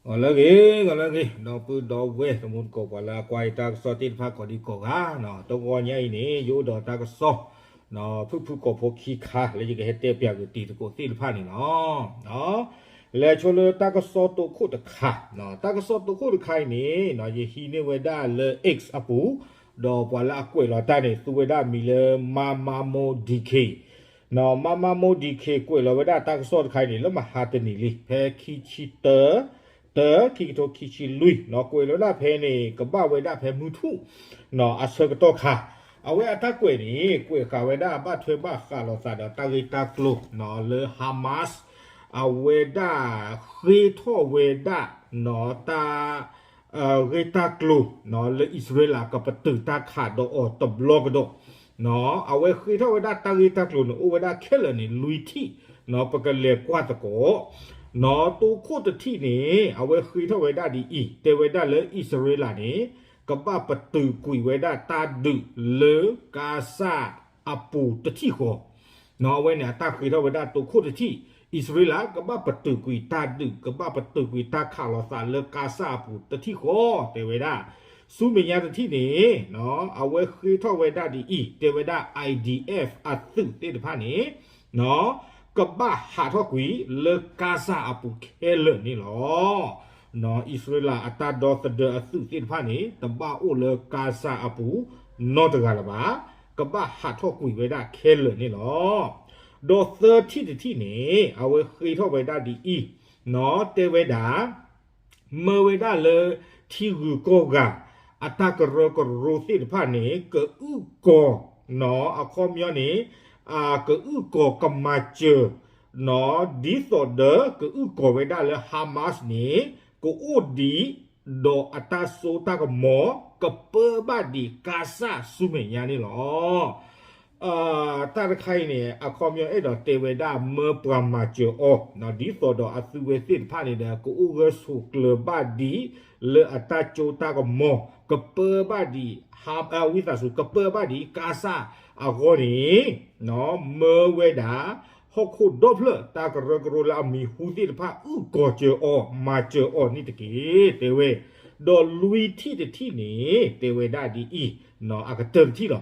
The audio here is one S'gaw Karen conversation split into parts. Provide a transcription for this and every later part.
ဂီၤလၢအဂ့ၤ ဂီၤလၢအဂ့ၤ ဒီပုၢ်ဒီဝဲၢ်တံၤသကိး ပှၤလၢအကွၢ်ယတၢ်ကစီၣ်သ့ၣ်တဖၣ်ကိးဒံကိးဂၤ, တဂီၤညါအံၤန့ၣ် ယအိၣ်ဒီးတၢ်ကစီၣ် ဖုၣ်ဖုၣ်ကိာ်ဖိခံခါ လၢယကဟဲတဲပၠးကွံာ်တံၤသကိးသ့ၣ်တဖၣ်န့ၣ်လီၤ. လဲၤဆိလၢတၢ်ကစီၣ်တိခိၣ်တခါ, တၢ်ကစီၣ်တိခိၣ်တခါအံၤန့ၣ် ယဟံးန့ၢ်ဝဲဒၣ်လၢ X အပူၤ, ဒီးပှၤလၢအကွဲးလီၤတၢ်န့ၣ် သူဝဲဒၣ်မံၤလၢ Mamamodiki, Mamamodiki ကွဲးလီၤဝဲဒၣ်တၢ်ကစီၣ်တခါအံၤန့ၣ် လၢမဟါတနံၤလံ ဖဲခံဆံတၢ တၢ ခံကထိခံဆံလွံၢ်, ကွဲးလီၤဝဲဒၣ်ဖဲန့ၣ် ကဘၣ်ဝဲဒၣ်ဖဲမုၢ်ထူၣ် အဆၢကတီၢ်ခါ, အဝဲအတၢ်ကွဲးန့ၣ် ကွဲးဃာ်ဝဲဒၣ်ဘၣ်ထွဲဘၣ်ဃးလိာ်သးဒီးတၢ်ဂ့ၢ်တၢ်ကျိၤ လၢ Hamas အဝဲဒၣ်ဃ့ထီၣ်ဝဲဒၣ် တၢ် ဂ့ၢ်တၢ်ကျိၤ လၢအံၣ်စရ့လးကပတုာ်တၢ်ခးဒီးအီၤတဘျီကဒီး, အဝဲဃ့ထီၣ်ဝဲဒၣ်တၢ်ဂ့ၢ်တၢ်ကျိၤန့ၣ် အိၣ်ဝဲဒၣ်ခဲလၢာ်န့ၣ် လွံၢ်ထံၣ်, ပကလဲၤကွၢ်သကိး, တိခိၣ်တထံၣ်န့ၣ် အဝဲဃ့ထီၣ်ဝဲဒၣ်ဒ်အံၤ, တဲဝဲဒၣ်လၢအံၣ်စရ့လးန့ၣ် ကဘၣ်ပတုာ်ကွံာ်ဝဲဒၣ်တၢ်ဒုးလၢကါစၢ်အပူၤတထံၣ်ဃီ အဝဲန့ၣ်အတၢ်ဃ့ထီၣ်ဝဲဒၣ်တိခိၣ်တထံၣ်, အံၣ်စရ့လး ကဘၣ်ပတုာ်ကွံာ်တၢ်ဒုး ကဘၣ်ပတုာ်ကွံာ်တၢ်ခးလိာ်သးလၢကါစၢ်အပူၤတထံၣ်ဃီ တဲဝဲဒၣ်, ဆူမဲာ်ညါတထံၣ်န့ၣ် အဝဲဃ့ထီၣ်ဝဲဒၣ်ဒ်အံၤ, တဲဝဲဒၣ် IDF အသုးသ့ၣ်တဖၣ်န့ၣ် ကဘၣ်ဟးထီၣ်ကွံာ်လၢကါစၢ်အပူၤခဲလၢာ်န့ၣ်လီၤ. အံၣ်စရ့လးအတၢ်ဒီသဒၢအသုးသ့ၣ်တဖၣ်န့ၣ် တဘၣ်အိၣ်လၢကါစၢ်အပူၤနီတဂၤလၢၤဘၣ်, ကဘၣ်ဟးထီၣ်ကွံာ်ဝဲဒၣ်ခဲလၢာ်န့ၣ်လီၤ. ဒီးသၢထံၣ်တထံၣ်န့ၣ် အဝဲဃ့ထီၣ်ဝဲဒၣ်ဒ်အံၤ, တဲဝဲဒၣ် မၢဝဲဒၣ်လၢထံဂုၤကီၢ်ဂၤ အတၢ်ကရၢကရိသ့ၣ်တဖၣ်န့ၣ် ကအုၣ်ကီၤ, အခီပညီန့ၣ် ကအုၣ်ကီၤကမၤစၢၤ ဒ်သိးဒီးကအုၣ်ကီၤဝဲဒၣ်လၢ Hamas န့ၣ် ကအိၣ်ဒံး ဒီးအတၢ်စိတၢ်ကမီၤ ကပၢဘၣ်ဒံးကါစၢ်ဆူမဲာ်ညါန့ၣ်လီၤ. တၢ်တခါအံၤန့ၣ် အခီပညီအဲၣ်ဒိးတဲဝဲဒၣ် မၢပှၤမၤစၢၤအီၤ ဒ်သိးဒီးအသုဝဲသ့ၣ်တဖၣ်န့ၣ်ဒီး ကအိၣ်ဂၢၢ်ဆိးကျၢၤဘၣ်ဒံး လၢအတၢ်စိတၢ်ကမီၤ ကပၢဘၣ်ဒံး ဝံသးစူၤ ကပၢဘၣ်ဒံးကါစၢ်အဂီၢ်န့ၣ် မၢဝဲဒၣ် ဟီၣ်ခိၣ်ဒီဖျၢၣ်တၢ်ကရၢကရိလၢအမံၤဟူသ့ၣ်တဖၣ် အုၣ်ကီၤစၢၤအီၤ မၤစၢၤအီၤန့ၣ်တက့ၢ် တဲဝဲ. ဒီးလွံၢ်ထံၣ်တထံၣ်န့ၣ် တဲဝဲဒၣ်ဒ်အံၤ, အကတၢၢ်တထံၣ်လီၤ.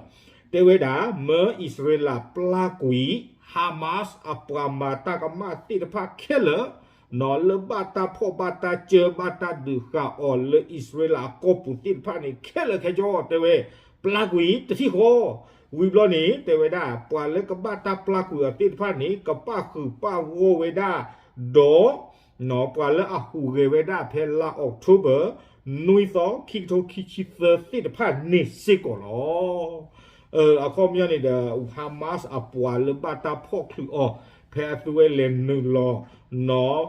တဲဝဲဒၣ် မၢအံၣ်စရ့လးပျၢ်ကွံာ် Hamas အပှၤမၤတၢ်ကမၣ်သ့ၣ်တဖၣ်ခဲလၢာ် လၢဘၣ်တၢ်ဖီၣ်ဘၣ်တၢ်စၢဘၣ်တၢ်ဒုးဃာ်အီၤလၢအံၣ်စရ့လးအကီၢ်ပူၤသ့ၣ်တဖၣ်န့ၣ် ခဲလၢာ်ခဲဆ့ တဲဝဲ ပျၢ်ကွံာ်တထံၣ်ဃီ. ဝံၤဘျီန့ၣ် တဲဝဲဒၣ် ပှၤလၢကဘၣ်တၢ်ပျၢ်ကွံာ်အီၤသ့ၣ်တဖၣ်န့ၣ် ကပၣ်ဃုာ်ပၣ်ဂီၢ်ဝဲဒၣ် ဒီး ပှၤလၢအဟူးဂဲၤဝဲဒၣ်ဖဲလါ October နွံသီ ခံကထိခံဆံသၢသ့ၣ်တဖၣ်န့ၣ်စ့ၢ်ကီးလီၤ. အခီပညီန့ၣ်ဒီး Hamas အပှၤလၢဘၣ်တၢ်ဖီၣ်ချုးအီၤ ဖဲအသုဝဲလဲၤနုာ်လီၤ နီၢ်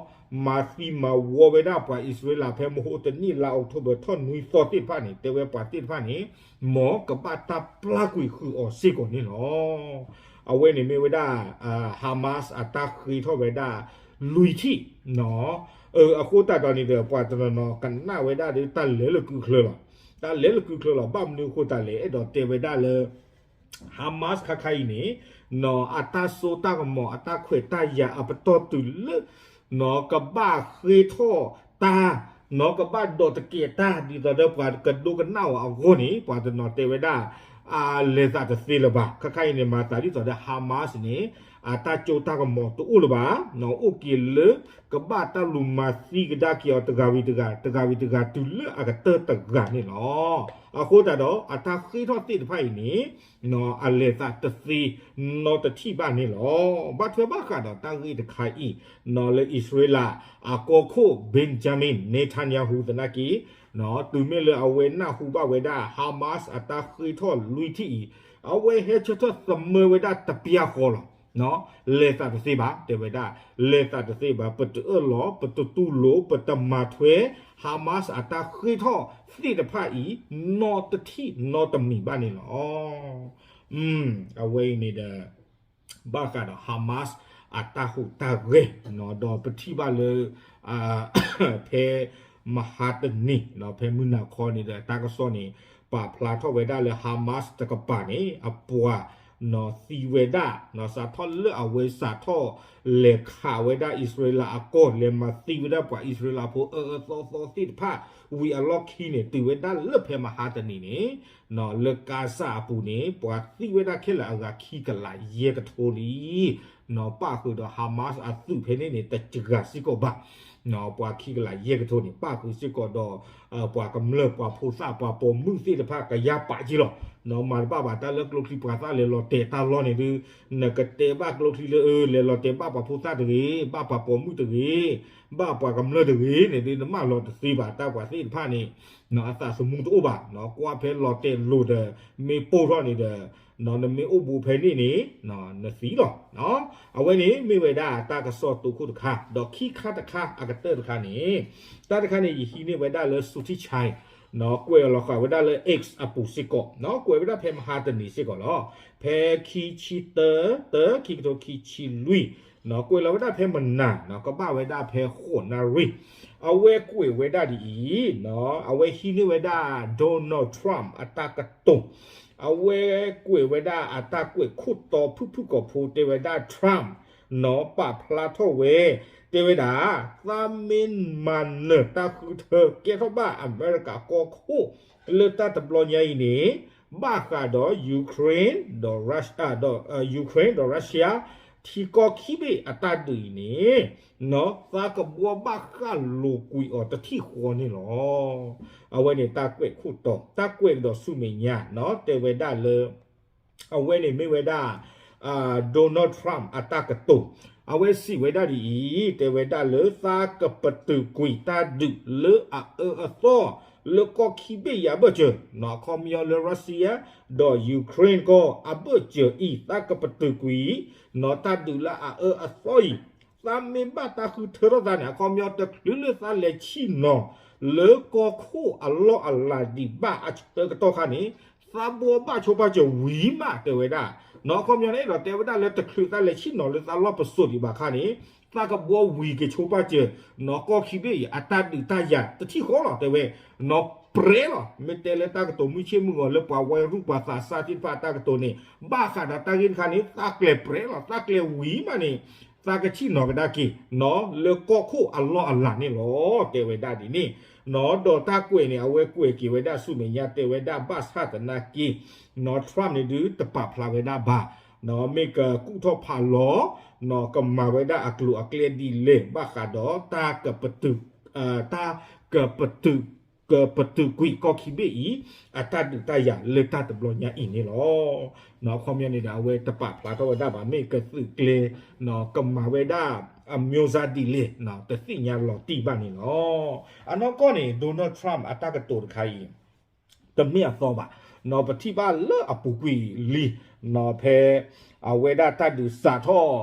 မၤသံမၤဝီဝဲဒၣ်ပှၤအံၣ်စရ့လး ဖဲမဟိတနံၣ်လါ October ထီၣ်နွံသီသ့ၣ်တဖၣ်န့ၣ် တဲဝဲပှၤသ့ၣ်တဖၣ်န့ၣ် မ်ကဘၣ်တၢ်ပျၢ်ကွံာ်ဃုာ်အီၤစ့ၢ်ကီးန့ၣ်လီၤ. အဝဲန့ၣ်မ့ၢ်ဝဲဒၣ် Hamas အတၢ်ဃ့ထီၣ်ဝဲဒၣ် လွံၢ်ထံၣ် အဃိသတးဒီးန့ၣ်ဒီး ပှၤတနီၤနီၤကနၣ်ဝဲဒၣ်ဒီး တၢ်လဲၤလၢကုချၢလီၤ. တၢ်လဲၤလၢကုချၢလီၤ. ဘၣ်မနုၤအဃိသတးလဲၣ် အဲၣ်ဒိးတဲဝဲဒၣ်လၢ Hamas ခါခါအံၤန့ၣ် အတၢ်စိတၢ်ကမီၤ အတၢ်ခွဲးတၢ်ယာ်အပတီၢ်တုၤလၢ နီၢ် ကဘၣ်ဃ့ထီၣ်တၢ် နီၢ် ကဘၣ်ဒိးတကဲးတၢ် ဒ်သိးဒီးပှၤကဒိကနၣ်အီၤအဂီၢ်န့ၣ် ပှၤတနီၤတဲဝဲဒၣ် အလဲၤသးတသ့လၢၤဘၣ်. ခါခါအံၤန့ၣ် မၤသးဒ်သိးဒီး Hamas န့ၣ် အတၢ်စိတၢ်ကမီၤတအိၣ်လၢၤဘၣ်. နီၢ် အိၣ်က့ၤလၢ ကဘၣ်တၢ်လူၤမၤသံကဒါက့ၤအီၤ တဂၤဝံၤတဂၤ တဂၤဝံၤတဂၤ တုၤလၢအကတၢၢ်တဂၤန့ၣ်လီၤ. အဃိသတးဒီး အတၢ်ဃ့ထီၣ်သ့ၣ်တဖၣ်အံၤန့ၣ် နီၢ် အလဲၤသးတသ့နီတထံၣ်ဘၣ်န့ၣ်လီၤ. ဘၣ်ထွဲဘၣ်ဃးဒီးတၢ်ဂ့ၢ်တခါအံၤ နီၢ် လၢအံၣ်စရ့လး အကီၢ်ခိၣ် Benjamin Netanyahu သနာ်က့ နီၢ် တုၤမ့ၢ်လၢအဝဲနၢ်ဟူဘၣ်ဝဲဒၣ် Hamas အတၢ်ဃ့ထီၣ်လွံၢ်ထံၣ်အံၤ အဝဲဟဲဆၢထၢၣ်သမၢဝဲဒၣ်တပျၢ်ဃီလီၤ. နီၢ် လဲၤသးတသ့ဘၣ် တဲဝဲဒၣ် လဲၤသးတသ့ဘၣ် ပတအၢၣ်လီၤ ပတတူၢ်လိာ် ပတမၤထွဲ Hamas အတၢ်ဃ့ထီၣ်သ့ၣ်တဖၣ်အံၤ နီတထံၣ်နီတမံၤဘၣ်န့ၣ်လီၤ. အဝဲအံၤန့ၣ်ဒီး ဘၣ်ဃးဒီး Hamas အတၢ်ဟူးတၢ်ဂဲၤ ဒီးပထံၣ်ဘၣ်လၢ ဖဲမဟါတနံၤ ဖဲမုၢ်နၤခီန့ၣ်ဒီး တၢ်ကစီၣ်န့ၣ် ပာ်ဖျါထီၣ်ဝဲဒၣ်လၢ Hamas တကပၤန့ၣ် အပှၤ သံဝဲဒၣ်, စးထီၣ်လၢအဝဲစးထီၣ်လဲၤခးဝဲဒၣ်အံၣ်စရ့လးအကီၢ် လဲၤမၤသံဝဲဒၣ်ပှၤအံၣ်စရ့လးဖိအၢအၢသီသီသ့ၣ်တဖၣ် ဝံၤအလီၢ်ခံန့ၣ် တုၤဝဲဒၣ်လၢဖဲမဟါတနံၤန့ၣ် လၢကါစၢ်အပူၤန့ၣ် ပှၤသံဝဲဒၣ်ခဲလၢာ်အဂၤခံကလးယဲၢ်ကထိလံ ပၣ်ဃုာ်ဒီး Hamas အသုးဖဲန့ၣ်န့ၣ် တစှၤစ့ၢ်ကီးဘၣ် ပှၤခံကလးယဲၢ်ကထိန့ၣ် ပၣ်ဃုာ်စ့ၢ်ကီးဒီး ပှၤကမျၢၢ်ပှၤဖိသၣ်ပှၤပိာ်မုၣ်သ့ၣ်တဖၣ်ကယၢ်ပာ်က့လီၤ. မၤတဘၣ်ဘၣ်တၢ်လၢကျိချံပှၤသၣ်လဲၤလီၤတဲာ်တၢ်လီၢ်န့ၣ်ဒုး နကတဲဘၣ်ကျိချံလၢ လဲၤလီၤတဲာ်ဘၣ်ပှၤဖိသၣ်တဂ့ၤ, ဘၣ်ပှၤပိာ်မုၣ်တဂ့ၤ, ဘၣ်ပှၤကမျၢၢ်တဂ့ၤန့ၣ်ဒုး နမၢလီၤတသ့ဘၣ် တၢ်ပှၤသ့ၣ်တဖၣ်န့ၣ် အသးသမူတအိၣ်ဘၣ်, ကွၢ်ဖဲလီၤတဲာ်လိၤဒီး မ့ၢ်ပိၢ်ထီၣ်န့ၣ်ဒီး နမ့ၢ်အိၣ်ဘူးဖဲန့ၣ်န့ၣ် နသံလီၤ. အဝဲန့ၣ်မ့ၢ်ဝဲဒၣ်တၢ်ကစီၣ်တိခိၣ်တခါ ဒီးခံခါတခါအကတၢၢ်တခါန့ၣ် တၢ်တခါန့ၣ် ယဟံးန့ၢ်ဝဲဒၣ်လၢ Suthichai ကွဲးလီၤဃာ်ဝဲဒၣ်လၢ X အပူၤစ့ၢ်ကီး, ကွဲးဝဲဒၣ်ဖဲမဟါတနံၤစ့ၢ်ကီးလီၤ. ဖဲခံဆံတၢ တၢ ခံကထိခံဆံလွံၢ် ကွဲးလီၤဝဲဒၣ်ဖဲမနၤ ကဘၣ်ဝဲဒၣ်ဖဲဃိးနၣ်ရံၣ် အဝဲကွဲးဝဲဒၣ်ဒ်အံၤ, အဝဲဟံးန့ၢ်ဝဲဒၣ် Donald Trump အတၢ်ကတိၤ, အဝဲကွဲးဝဲဒၣ်အတၢ်ကွဲးခိၣ်တီဖုၣ်ဖုၣ်ကိာ်ဖိ တဲဝဲဒၣ် Trump နီၢ်ပာ်ဖျါထီၣ်ဝဲ တဲဝဲဒၣ် သးမ့ၢ်မၤနၢၤတၢ်ဃုထၢကဲထီၣ်ဘၣ်အမဲရကၤကီၢ်ခိၣ် လၢတၢ်တဘျီညါအံၤန့ၣ် ဘၣ်ဃးဒီး Ukraine ဒီး Russia ဒီး Ukraine ဒီး Russia ထံကီၢ်ခံဘ့ၣ်အတၢ်ဒုးအံၤန့ၣ် သးကဘှီဘၣ်ဃးလိာ်ကွံာ်အီၤတထံၣ်ဃီန့ၣ်လီၤ. အဝဲန့ၣ်တၢ်ကွဲးခိၣ်တီ တၢ်ကွဲးကဒီးဆူမဲာ်ညါ တဲဝဲဒၣ်လၢ အဝဲန့ၣ်မ့ၢ်ဝဲဒၣ် Donald Trump အတၢ်ကတိၤ, အဝဲစံးဝဲဒၣ်ဒ်အံၤ, တဲဝဲဒၣ်လၢသးကပတုာ်ကွံာ်တၢ်ဒုးလၢအအၢအသီ လၢကီၢ်ခံဘ့ၣ်အံၤအဘၢၣ်စၢၤ, အခီပညီလၢ Russia ဒီး Ukraine ကီၢ်အဘၢၣ်စၢၤအံၤ သးကပတုာ်ကွံာ် နီၢ်တၢ်ဒုးလၢအအၢအသီအံၤ သးမ့ၢ်ဘၣ်တၢ်ဃုထၢထီၣ်သးန့ၣ် အခီပညီတချုးလၢသးလဲၤဆ့ၣ်နီၤ လၢကီၢ်ခိၣ်အလီၢ်အလၤဒံးဘၣ်အဆၢကတီၢ်ခါန့ၣ် သးဘှီဘၣ်ဆိပာ်စၢၤဝံၤမး တဲဝဲဒၣ်, နီၢ်အခီပညီန့ၣ်ဒီးတဲဝဲဒၣ်လၢတချုးသးလဲၤဆ့ၣ်နီၤလၢသးလီၢ်ပစိာ်ဒံးဘၣ်ခါန့ၣ် သးကဘှီဝံၤက့ၤဆိပာ်စၢၤ နီၢ်ကီၢ်ခံဘ့ၣ်အံၤ အတၢ်ဒုးတၢ်ယၤတထံၣ်ဃီလီၤ တဲဝဲ, နီၢ်ပြဲလီၤ မ့ၢ်တဲလၢတၢ်ကတိၤမုၢ်ဆ့ၣ်မုၢ်ဂီၤလၢပှၤဝဲရူၢ်ပှၤသးစၢ်သ့ၣ်တဖၣ်အတၢ်ကတိၤန့ၣ် ဘၣ်ဃးဒီးတၢ်ဂ့ၢ်တခါန့ၣ် သးကျဲၤပြဲလီၤ သးကျဲၤဝံၤမးန့ၣ် သးကဆ့ၣ်နီၤကဒါက့ၤ နီၢ်လၢကီၢ်ခိၣ်အလီၢ်အလၤန့ၣ်လီၤ တဲဝဲဒၣ်ဒ်န့ၣ်, နီၢ်ဒီးတၢ်ကွဲးန့ၣ် အဝဲကွဲးက့ၤဝဲဒၣ်ဆူမဲာ်ညါ တဲဝဲဒၣ်ဘၣ်ဆၣ်သနာ်က့ နီၢ် Trump န့ၣ်ဒုးတပာ်ဖျါဝဲဒၣ်ဘၣ်, နီၢ်မ့ၢ်ကကူၣ်ထီၣ်ဖးလီၤ နီၢ်ကမၤဝဲဒၣ်အကျိၤအကျဲဒ်လဲၣ် ဘၣ်ဃးဒီးတၢ်ကပတုာ် တၢ်ကပတုာ် ကပတုာ်ကွံာ်ကီၢ်ခံဘ့ၣ်အံၤ အတၢ်ဒုးတၢ်ယၤလၢတၢ်တဘျီညါအံၤန့ၣ်လီၤ. နီၢ်အခီပညီန့ၣ်ဒီး အဝဲတပာ်ဖျါထီၣ်ဝဲဒၣ်ဘၣ် မ့ၢ်ကသုးကျဲ နီၢ်ကမၤဝဲဒၣ်အမျိုးစားဒ်လဲၣ် တသ့ၣ်ညါလီၤတံၢ်ဘၣ်န့ၣ်လီၤ. အနီၢ်ကီၢ်န့ၣ် Donald Trump အတၢ်ကတိၤတခါအံၤ တမ့ၢ်အသီဘၣ်, နီၢ်ပထံၣ်ဘၣ်လၢအပူၤကွံာ်လံ, နီၢ်ဖဲအဝဲဒၣ်တၢ်ဒုးစးထီၣ်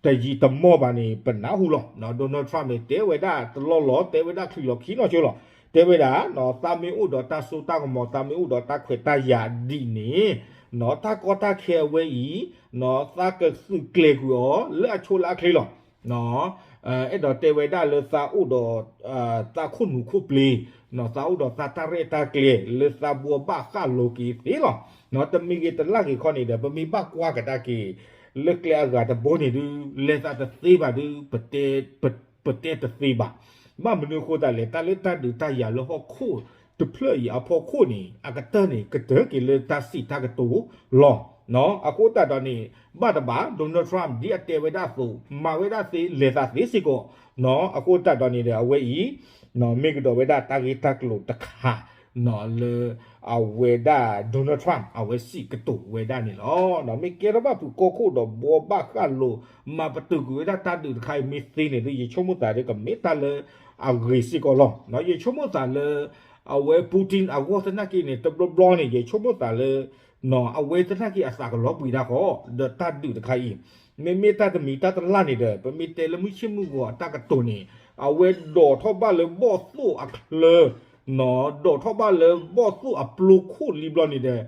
တယံာ်တမီၢ်ဘၣ်န့ၣ် ပနၢ်ဟူလီၤ. နီၢ် Donald Trump န့ၣ် တဲဝဲဒၣ်တလီၢ်လီၢ် တဲဝဲဒၣ်ချုးလီၤခံနီၢ်ကၠိလီၤ. တဲဝဲဒၣ် နီၢ်သးမ့ၢ်အိၣ်ဒီးတၢ်စိတၢ်ကမီၤ သးမ့ၢ်အိၣ်ဒီးတၢ်ခွဲးတၢ်ယာ်ဒ်န့ၣ် နီၢ်တၢ်ကီတၢ်ခဲအဝဲအံၤ နီၢ်သးကသုးကျဲၤကွံာ်အီၤလၢအဆိလၢအချ့လီၤ. နီၢ် အဲၣ်ဒိးတဲဝဲဒၣ်လၢသးအိၣ်ဒီး သးခိၣ်နူာ်ခိၣ်ပျ့ၤ, နီၢ်သးအိၣ်ဒီးသးတၢ်ရဲၣ်တၢ်ကျဲၤ လၢသးဘှီဘၣ်ဃးလိာ်က့ၤသ့လီၤ. နီၢ်တမံၤဂ့ၤတလၢ်ဂ့ၤခီန့ၣ်ဒီး ပမ့ၢ်ဘၣ်ကွၢ်ကဒါက့ၤ လၢကျဲအဂၤတဘိန့ၣ်ဒုး လဲၤသးတသ့ဘၣ်ဒုး ပတဲတသ့ဘၣ်. ဘၣ်မနုၤအဃိသတးလဲၣ် တၢ်လၢတၢ်ဒုးတၢ်ယၤလၢဟီၣ်ခိၣ်တဖျၢၣ်အံၤအဖီခိၣ်န့ၣ် အကတၢၢ်န့ၣ် ကတၢၢ်က့ၤလၢတၢ်စံးတၢ်ကတိၤလီၤ. အဃိသတးဒီးန့ၣ် ဘၣ်တဘၣ် Donald Trump ဒ်အတဲဝဲဒၣ်အသိး မၤဝဲဒၣ်သ့ လဲၤသးသ့စ့ၢ်ကီး. အဃိသတးဒီးန့ၣ်ဒီး အဝဲအံၤ မ့ၢ်ကဒီးဝဲဒၣ်တၢ်ဂ့ၢ်တၢ်ကျိၤတခါ လၢအဝဲဒၣ် Donald Trump အဝဲစံးကတိၤဝဲဒၣ်န့ၣ်လီၤ. မ့ၢ်ကဲထီၣ်ဘၣ်ဖုးကီၢ်ခိၣ်ဒီးဘှီဘၣ်ဃးလိာ် မၤပတုာ်ကွံာ်ဝဲဒၣ်တၢ်ဒုးတခါအံၤမ့ၢ်သ့န့ၣ်ဒီး ယဆိကမိၣ်သးဒီးကမ့ၢ်တၢ်လၢအဂ့ၤစ့ၢ်ကီးလီၤ. ယဆိကမိၣ်သးလၢ အဝဲ Putin အဂီၢ်သနာ်က့န့ၣ် တဘျီဘျီန့ၣ် ယဆိကမိၣ်သးလၢ အဝဲသနာ်က့အသးကလီၤပှံၤဒၣ်ဃီ ဒီးတၢ်ဒုးတခါအံၤ မ့မ့ၢ်တၢ်တမံၤတၢ်တလၢ်န့ၣ်ဒီး ပမ့ၢ်တဲလၢမုၢ်ဆ့ၣ်မုၢ်ဂီၤအတၢ်ကတိၤန့ၣ် အဝဲဒိးထီၣ်ဘၣ်လၢဘီၣ်သိၣ်အချၢ ဒိးထီၣ်ဘၣ်လၢဘီၣ်သိၣ်အပျိခိၣ်လံဘျီန့ၣ်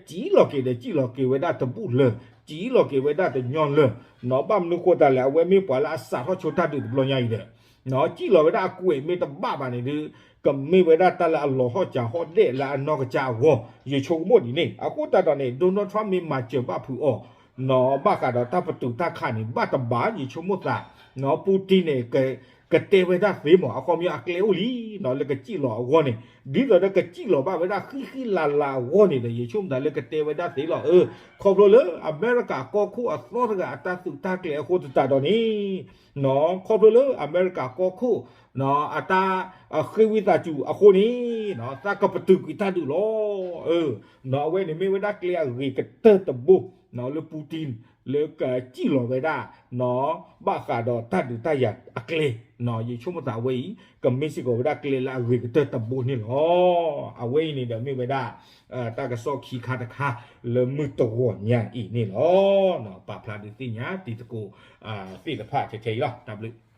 ဒီး ကစံၣ်လီၤက့ၤဒီး စံၣ်လီၤက့ၤဝဲဒၣ်တဘူၣ်လၢ စံၣ်လီၤက့ၤဝဲဒၣ်တညီလၢ နီၢ်ဘၣ်မနုၤဃိသတးလဲၣ် အဝဲမ့ၢ်ပှၤလၢအစးထီၣ်ဆိတၢ်ဒုးတဘျီညါအံၤဒီး နီၢ်စံၣ်လီၤဝဲဒၣ်အကွဲးမ့ၢ်တဘၣ်ဘၣ်န့ၣ်ဒုး ကမ့ၢ်ဝဲဒၣ်တၢ်လၢအလီၤဟီၣ်စၢၤဟီၣ်ဒဲးလၢအနီၢ်ကစၢ်အဂီၢ် ယဆိကမိၣ်ဒ်န့ၣ်. အဃိသတးဒီးန့ၣ် Donald Trump မ့ၢ်မၤစၢၤဘၣ်ဖုးအီၤ နီၢ် ဘၣ်ဃးဒီးတၢ်ပတုာ်တၢ်ခးန့ၣ် ဘၣ်တဘၣ် ယဆိကမိၣ်သး နီၢ် Putin န့ၣ် ကတဲဝဲဒၣ်သ့မး အခီပညီအကျဲအိၣ်လံ နီၢ် လၢကစံၣ်လီၤအဂီၢ်န့ၣ် ဒ်သိးဒီးကစံၣ်လီၤဘၣ်ဝဲဒၣ်ဃံဃံလၤလၤအဂီၢ်န့ၣ်ဒီး ယဆိကမိၣ်သးလၢကတဲဝဲဒၣ်သ့လီၤ. အၢ ခီဖျိလၢအမဲရကၤကီၢ်ခိၣ်အသီတဂၤအတၢ်သုးတၢ်ကျဲၤအဃိသတးဒီးန့ၣ် နီၢ် ခီဖျိလၢအမဲရကၤကီၢ်ခိၣ် နီၢ် အတၢ်ဃ့ဝံသးစူၤအဃိန့ၣ် နီၢ် သးကပတုာ်ကွံာ်တၢ်ဒုးလီၤ. အၢ နီၢ် အဝဲန့ၣ်မ့ၢ်ဝဲဒၣ်ကျဲအဂ့ၤကတၢၢ်တဘိ နီၢ် လၢ Putin လၢကစံၣ်လီၤဝဲဒၣ် နီၢ် ဘၣ်ဃးဒီးတၢ်ဒုးတၢ်ယၤအကျဲ နီၢ် ယဆိကမိၣ်သးအဝဲအံၤ ကမ့ၢ်စ့ၢ်ကီးဝဲဒၣ်ကျဲလၢအဂ့ၤကတၢၢ်တဘိန့ၣ်လီၤ. အဝဲအံၤန့ၣ်ဒီးမ့ၢ်ဝဲဒၣ် တၢ်ကစီၣ်ခံခါတခါ လၢမုၢ်တဂီၤညါအံၤန့ၣ်လီၤ. ပာ်ဖျါဒုးသ့ၣ်ညါတံၤသကိးသ့ၣ်တဖၣ်ထဲထဲအံၤလီၤ. တၢ်ဘျုး